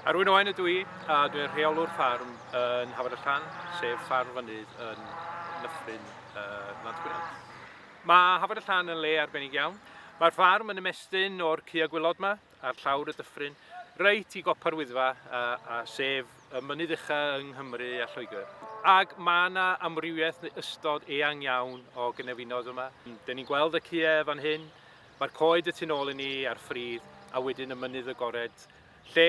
Arwyn Owen ydw i, a dwi'n rheolwr ffarm yn Hafod y Llan, sef ffarm fynydd yn nyffryn uh, Nant Gwynant. Mae Hafod y Llan yn le arbennig iawn. Mae'r ffarm yn ymestyn o'r Cua Gwylod yma, ar llawr y dyffryn, reit i gopa'r Wyddfa, a, a sef y mynydd ucha yng Nghymru a Lloegr. Ac mae yna amrywiaeth neu ystod eang iawn o gynefinoedd yma. Dyn ni'n gweld y cua fan hyn, Mae'r coed y tu nôl i ni a'r ffridd a wedyn y mynydd agored lle,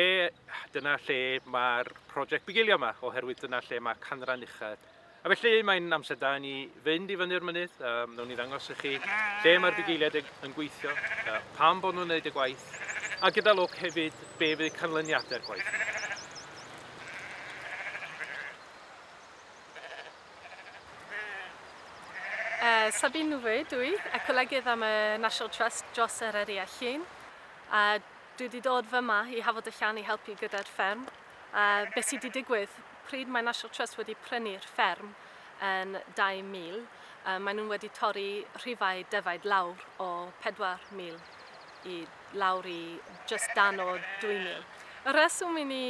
dyna lle mae'r prosiect bugeilio yma, oherwydd dyna lle mae canran uchel. A felly mae'n amser da i ni fynd i fyny'r mynydd, um, nawn ni ddangos i chi lle mae'r bugeiliaid yn gweithio, uh, pam bod nhw'n gwneud y gwaith, a gyda lwc hefyd be fydd canlyniadau'r gwaith. Uh, Sabine Nouvet dwi, ecolegydd am y National Trust dros Eryri a Llŷn. A dwi wedi dod fyma i Hafod y Llan i helpu gyda'r fferm. A beth sydd wedi digwydd, pryd mae National Trust wedi prynu'r fferm yn 2000, uh, maen nhw wedi torri rhifau defaid lawr o 4,000 i lawr i just dan o 2,000. Y rheswm i ni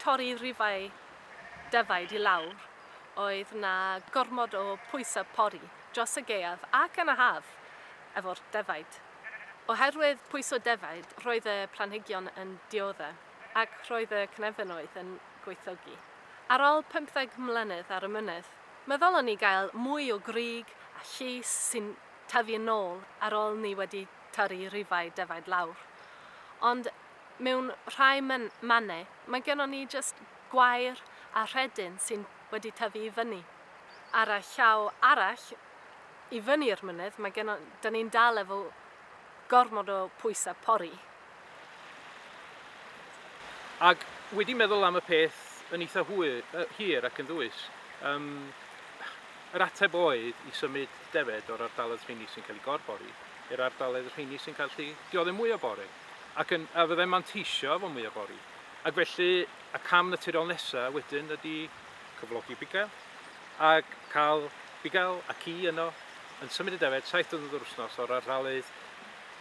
torri rhifau defaid i lawr oedd 'na gormod o pwysau pori dros y gaeaf ac yn y haf efo'r defaid. Oherwydd pwyso defaid roedd y planhigion yn diodde ac roedd y cynefinoedd yn gwaethygu. Ar ôl pymtheg mlynedd ar y mynydd, meddylon ni gael mwy o grug a llus sy'n tyfu yn ôl ar ôl ni wedi torri rhifau defaid lawr. Ond mewn rhai mannau mae gennon ni jyst gwair a rhedyn sy'n wedi tyfu i fyny. Ar y llaw arall, i fyny'r mynydd, mae genno, 'da ni'n dal efo gormod o pwysau pori. Ac wedi meddwl am y peth yn eitha hwyr, hir ac yn ddwys, um, yr ateb oedd i symud defaid o'r ardaloedd rheini sy'n cael eu gorbori i'r ardaloedd rheini sy'n cael eu dioddef mwy o bori, ac yn, a fyddai'n manteisio efo mwy o bori. Ac felly, y cam naturiol nesa wedyn ydy cyflogi bugail, a cael bugail a ci yno yn symud y defaid 7 diwrnod yr wythnos o'r ardaloedd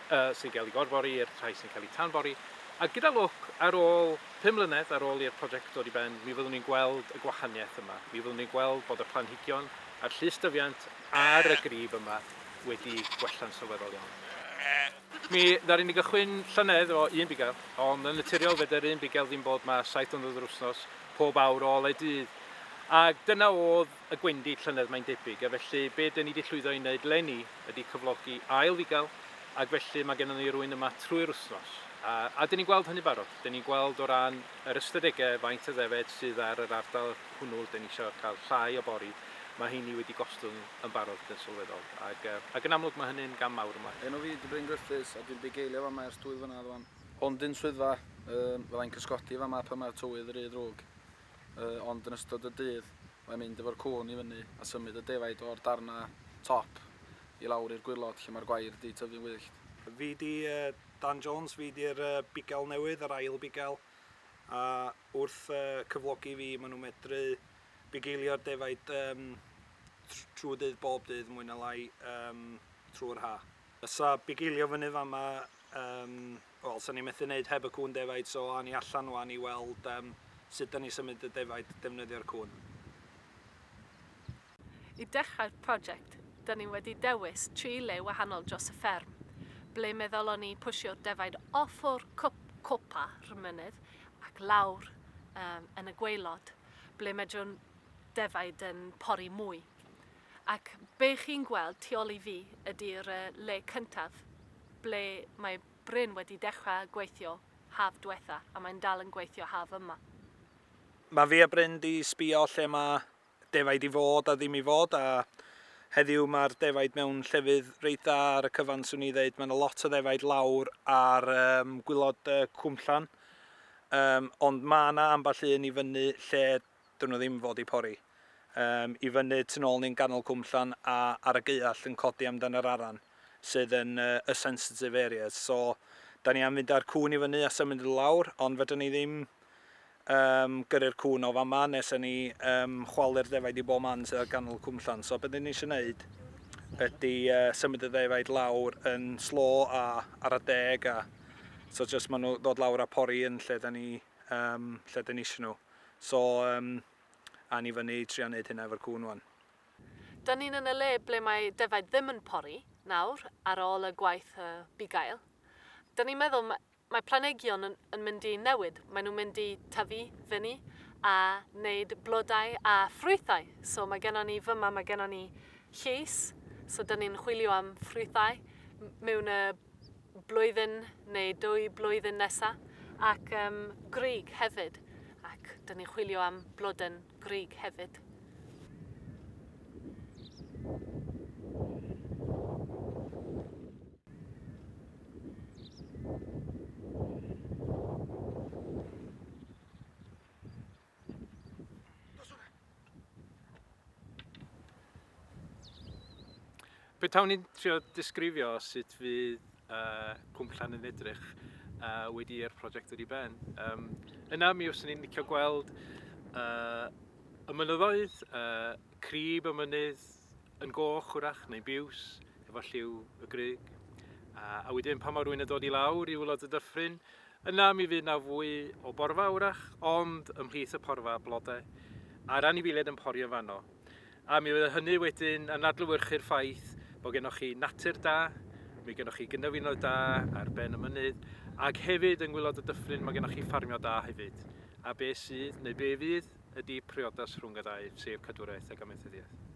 uh, sy'n cael ei gorbori i'r rhai sy'n cael eu tanbori. A gyda lwc, ar ôl 5 mlynedd, ar ôl i'r prosiect dod i ben, mi fyddwn ni'n gweld y gwahaniaeth yma. Mi fyddwn ni'n gweld bod y planhigion a'r llysdyfiant ar y grib yma wedi gwella'n sylweddol iawn. Mi ddaru ni gychwyn llynedd efo un bugail, ond yn naturiol fedr un bugail ddim bod 'ma 7 diwrnod yr wythnos, pob awr o olau dydd. Ac dyna oedd y gwendid llynedd mae'n debyg, a felly be dyn ni wedi llwyddo i wneud leni ydy cyflogi ail fugail, ac felly mae gennym ni rywun yma trwy'r wythnos. A, a dyn ni'n gweld hynny barod. Dyn ni'n gweld o ran yr ystadegau faint o ddefed sydd ar yr ardal hwnnw, dyn ni eisiau cael llai o bori, mae heini wedi gostwng yn barod yn sylweddol. Ac, uh, ac yn amlwg mae hynny'n gam mawr ymlaen. Enw fi 'di Bryn Griffiths a dwi'n bugeilio fama ers 2 flynedd wan. Hwn 'di'n swyddfa, um, fyddai'n cysgodi fama pan mae'r tywydd rhy ddrwg. Uh, ond yn ystod y dydd, mae'n mynd efo'r cwn i fyny a symud y defaid o'r darna top i lawr i'r gwaelod lle mae'r gwair 'di tyfu'n wyllt. Fi 'di uh, Dan Jones, fi 'di'r uh, bugail newydd, yr ail bugail. A wrth uh, cyflogi fi, maen nhw'n medru bugeilio'r defaid um, trwy dydd bob dydd mwy na lai um, trwy'r ha. Sa bugeilio fyny fama, um, wel, sa ni'n methu wneud heb y cwn defaid, so awn ni allan wan i weld um, sut da ni symud y defaid defnyddio'r cwn. I dechrau'r prosiect, da ni wedi dewis tri le wahanol dros y fferm, ble meddylon ni pwsio'r defaid off o'r copa 'r mynydd ac lawr um, yn y gwaelod, ble medrwn defaid yn pori mwy. Ac be chi'n gweld tu ôl i fi ydy'r le cyntaf ble mae Bryn wedi dechrau gweithio haf diwetha a mae'n dal yn gweithio haf yma. Mae fi a Bryn di sbio lle mae defaid i fod a ddim i fod a heddiw mae'r defaid mewn llefydd reit dda ar y cyfan swn i ddeud. Mae yna lot o ddefaid lawr ar um, gwaelod uh, Cwmllan um, ond mae yna ambell un i fyny lle dyn nhw ddim fod i pori. Um, i fyny tu nôl ni'n ganol Cwmllan a ar y geuallt yn codi amdan yr aran sydd yn uh, y sensitive areas. So, da ni am fynd ar cwn i fyny a symud i lawr, ond fedrwn ni ddim um, gyrru'r cwn o fama nes ni um, chwalu'r defaid i bob man sydd ar ganol Cwmllan. So beth ni eisiau gwneud ydy uh, symud y defaid lawr yn slo a ar y deg a so just maen nhw ddod lawr a pori yn lle da ni um, lle dyn ni eisiau nhw. So, um, a ni fyny i trio wneud hynna efo'r cŵn wan. Dyn ni'n yn y le ble mae defaid ddim yn pori nawr ar ôl y gwaith y bugail. Dyn ni'n meddwl mae planhigion yn, yn mynd i newid. Maen nhw'n mynd i tyfu fyny a wneud blodau a ffrwythau. So mae gennon ni fyma, mae gennon ni llus, so dyn ni'n chwilio am ffrwythau mewn y blwyddyn neu dwy blwyddyn nesa, ac um, grug hefyd, ac dyn ni'n chwilio am blodyn grug hefyd. Petawn i'n trio disgrifio sut fydd uh, Cwm Llan yn edrych uh, wedi i'r prosiect ddod i ben, um, yna mi fyswn i'n licio gweld uh, y mynyddoedd, uh, crib y mynydd yn goch wrach neu'n biws efo lliw y grug. A, a wedyn pan mae rhywun yn dod i lawr i wylod y dyffryn, yna mi fydd na fwy o borfa wrach, ond ymhlith y porfa blodau a'r anifeiliaid yn porio fanno. A mi fydd hynny wedyn yn adlewyrchu'r ffaith bod gennoch chi natur da, mi gennoch chi gynefinoedd da ar ben y mynydd, ac hefyd yng ngwylod y dyffryn mae gennoch chi ffarmio da hefyd. A be sydd, neu be fydd, ydy priodas rhwng y ddau, sef cadwraeth ac amaethyddiaeth.